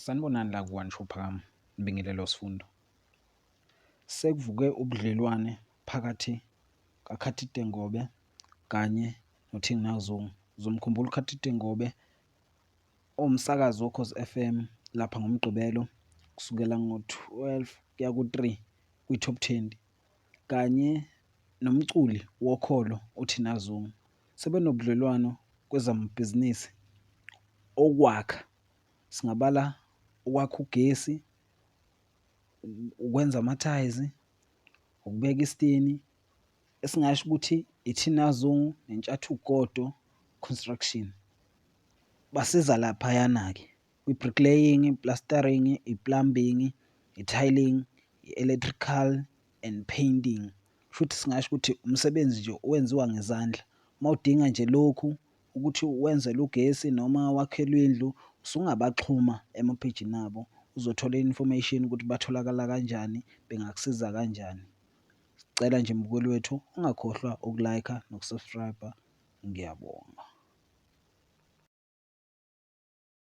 Sanibonani la ku-One Show Phakama, ngibingelele sifundo. Sekuvuke ubudlelwane phakathi kaKhathide Ngobe kanye noThinah Zungu. Uzomkhumbula uKhathide Ngobe owumsakazi woKhozi FM lapha ngoMgqibelo kusukela ngo-12 kuya ku-3 kwi-Top 20, kanye nomculi wokholo uThinah Zungu. Sebenobudlelwano kwezamabhizinisi okwakha, singabala ukwakha ugesi, ukwenza amathayizi, ukubeka isitini, esingasho ukuthi iThinah Zungu neNtshathugodo Construction. Basiza laphayana-ke kwi-bricklaying, plastering, i-plumbing, i-tiling, i-electrical and painting. Kushuthi singasho ukuthi umsebenzi nje owenziwa ngezandla. Uma udinga nje lokhu ukuthi wenzelwe ugesi noma wakhelwe indlu, usungabaxhuma emaphejini abo, uzothola i-information ukuthi batholakala kanjani, bengakusiza kanjani. Sicela nje mbukeli wethu ungakhohlwa uku-like-a noku-subscribe-a. Ngiyabonga.